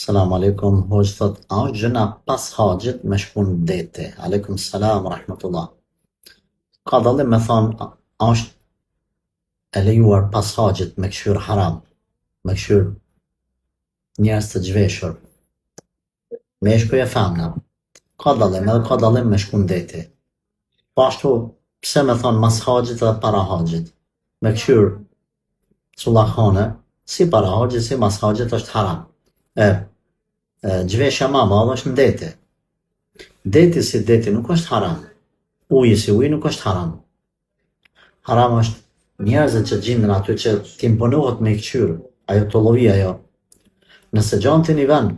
Selam aleikum, hoxhë thot, a është gjynah pas haxhit me shku në deti? Aleikum selam, rahmetullah. Ka dallim me thonë, a është e lejuar pas haxhit me kqyr haram, me kqyr njerëz të zhveshur, meshkuj e femna. Ka dallim, edhe ka dallim me shku në deti. Po ashtu, pse me thonë mas haxhit edhe para haxhit? Me kqyr cullakhane, si para haxhit, si mas haxhit është haram. E, e zhveshja ma e madhe është në deti. Deti si deti nuk është haram. Uji si uji nuk është haram. Haram është njerëzit që gjinden aty që ti imponohet me i kqyr, ajo tollovi ajo. Nëse gjan ti një vend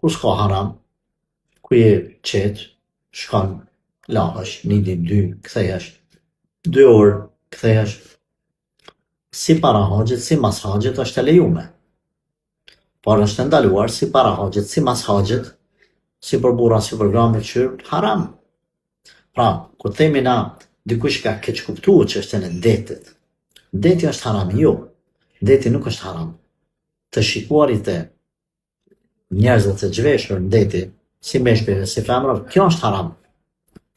ku s'ka haram, ku je qetë, shkon, lahesh, një ditë, dy, kthehesh, dy orë, kthehesh, si para haxhit, si mas haxhit është e lejume. Por është e ndaluar si para haxhit, si mas haxhit, si për burra, si për gra me kqyr, haram. Pra, kur themi na, dikush ka keqkuptu çështjen e detit. Deti është haram, jo. Deti nuk është haram. Të shikuarit e njerëzve të zhveshur në deti, si meshkujve, si femrave, kjo është haram.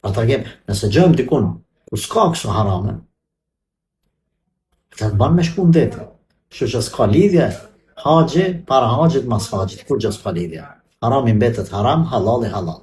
Pra ta kem, nëse gjejmë dikun ku s'ka këso harame, të ban me shku në deti. Kështu që s'ka lidhje, haxhi, para haxhit, mas haxhit, kurgjë s'ka lidhje. Harami mbetet haram, halali halal.